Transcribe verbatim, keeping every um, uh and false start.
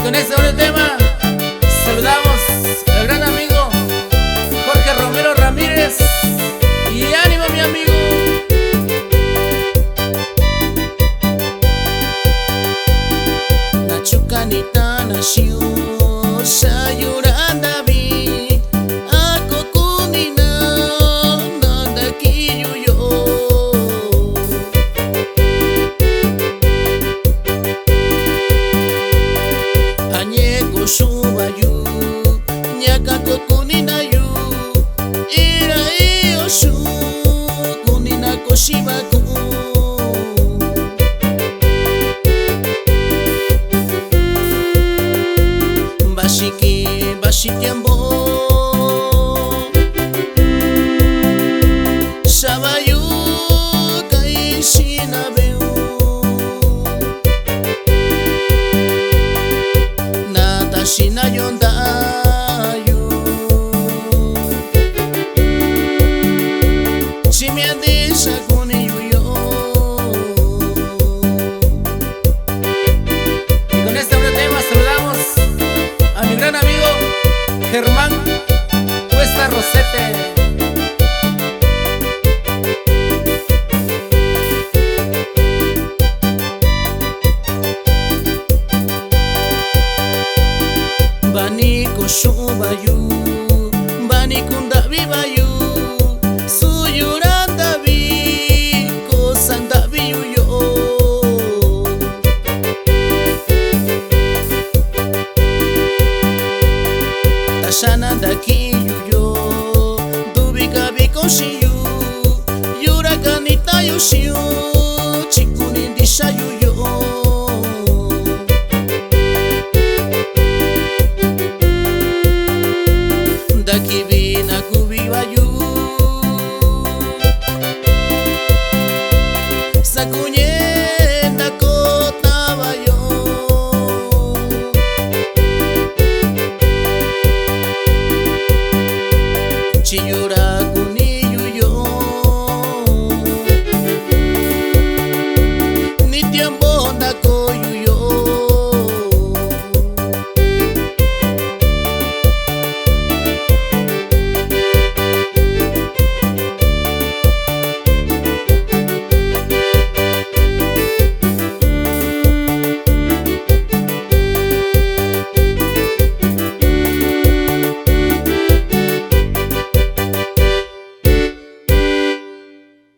Con este bonito tema, saludamos al gran amigo Jorge Romero Ramírez. Y ánimo, mi amigo. Na chukanita na xiun, xa yu ra ndavi, a ko kuni na, na ndakiꞌin yu yoꞌo. A ñee ko xuꞌun va yu, ña kan ko kuni na yu, iin ra iyoo xuꞌun kuni na ko xiꞌin va kuꞌun. Vaxi kii vaxi tiempo, xa va yu kaꞌin xiꞌin na veꞌe un, na taxi na yoo ndaꞌa yu, chi mia ndixa kuni yu yoꞌo. Y con este bonito tema saludamos a mi gran amigo Germán Cuesta Rosete. Vaꞌa ni ko xuꞌun va yu, vaꞌa ni kundaꞌvi va yu, su yu ra ndavi, ko sandaꞌvi yu yoꞌo. Ta xa na ndakiꞌin yu yoo, nduvi ka vi kun xiꞌin yu, yu ra kanita yu xiꞌin yu,